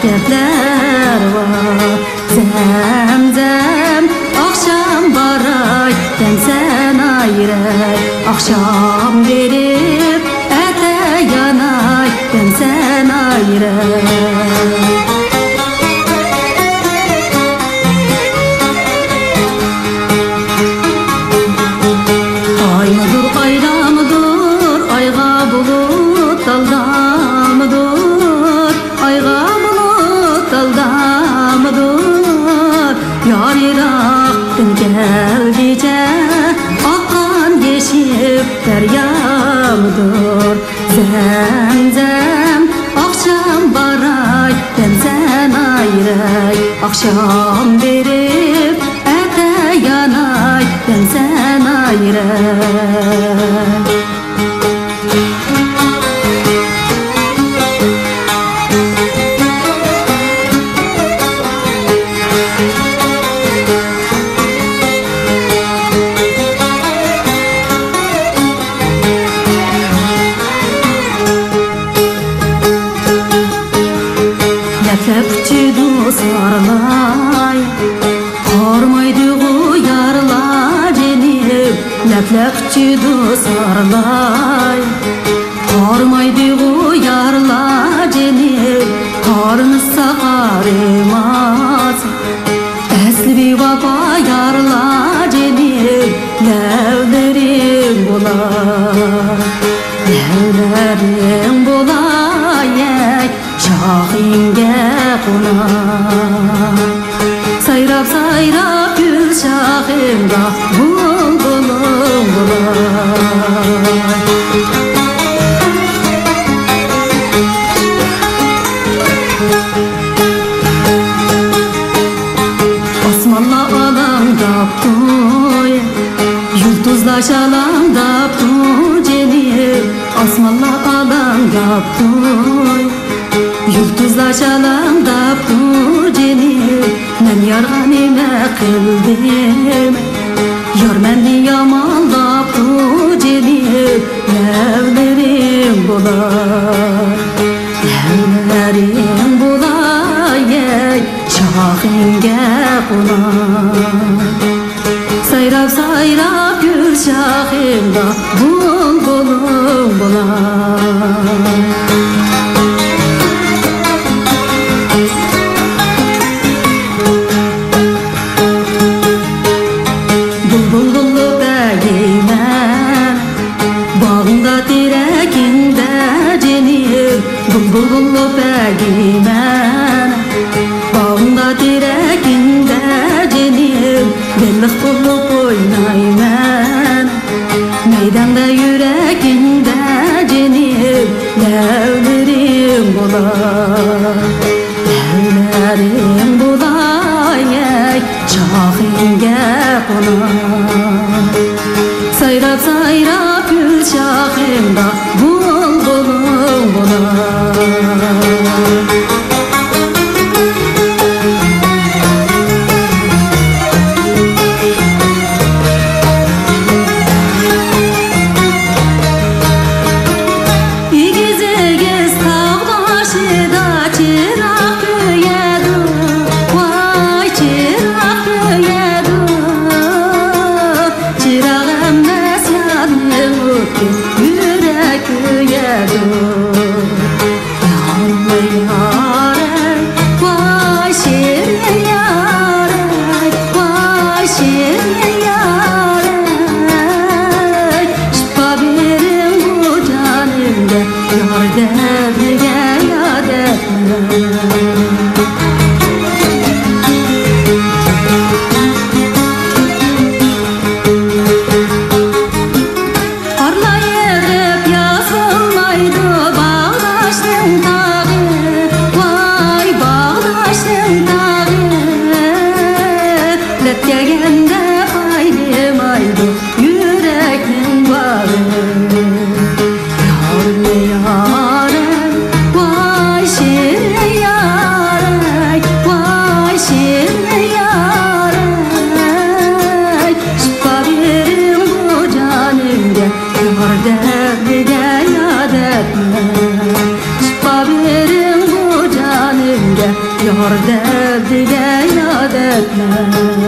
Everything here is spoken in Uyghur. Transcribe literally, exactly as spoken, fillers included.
گەپلەر بار. زەمزەم، ئاخشام باراي دەمسەن ئايراي، ئاخشام بېرىپ ئەتە ياناي دەمسەن ئايراي. ئايمىدۇر، ئايلامىدۇر، ئايغا بۇلۇت ئالدامىدۇر، ئايغا بۇلۇت ئالدامىدۇر، يار يىراقتىن كەلگۈچە ئاققان يېشىل دەريامىدۇر. زەمزەم، ئاخشام باراي دەمسەن ئايراي، ئاخشام بېرىپ ئەتە ياناي دەمسەن ئايراي. لەپلەپ ئۇچىدۇ سارلاي، قارىمايدىغۇ يارلار جېنىم، لەپلەپ ئۇچىدۇ سارلاي. قارىمايدىغۇ يارلار جېنىم، قارىمىسا قارىماس. ئەسلى بىۋاپا يارلار جېنىم، لەۋلىرىڭ بولاي، لەۋلىرىڭ بولاي، ئەي شاخىڭگە قوناي. سايراپ، سايراپ گۈل شاخىمدا بۇلبۇلۇڭ بولاي. ئاسمانلار ئالاڭداپتۇ، يۇلتۇزلار شالاڭداپتۇ جېنىم، ئاسمانلار ئالاڭداپتۇ. يۇلتۇزلار شالاڭداپتۇ جېنىم، مەن يارغا نېمە قىلدىم؟ يار مەننى يامانلاپتۇ جېنىم، لەۋلىرىڭ بولاي، لەۋلىرىڭ بولاي، ئەي شاخىڭگە قوناي. سايراپ، سايراپ گۈل شاخىمدا بۇلبۇلۇڭ بولاي. بۇلبۇل بولۇپ ئەگىيمەن باغىڭدا تېرەكىڭدە جېنىم، بۇلبۇل بولۇپ ئەگىيمەن باغىڭدا تېرەكىڭدە جېنىم، بېلىق بولۇپ ئوينايمەن مەيدەڭدە يۈرىكىڭدە جېنىم، لەۋلىرىڭ بولاي، لەۋلىرىڭ بولاي، ئەي شاخىڭگە قوناي. سايراپ، سايراپ گۈل شاخىمدا بۇلبۇلۇڭ بولاي. ئېگىز-ئېگىز تاغ باشىدا چىراغ كۆيەدۇ، ۋاي، چىراغ كۆيەدۇ. چىراغ ئەمەس يارنىڭ ئوتى، يۈرەك دەردىگە يا دەردلەر.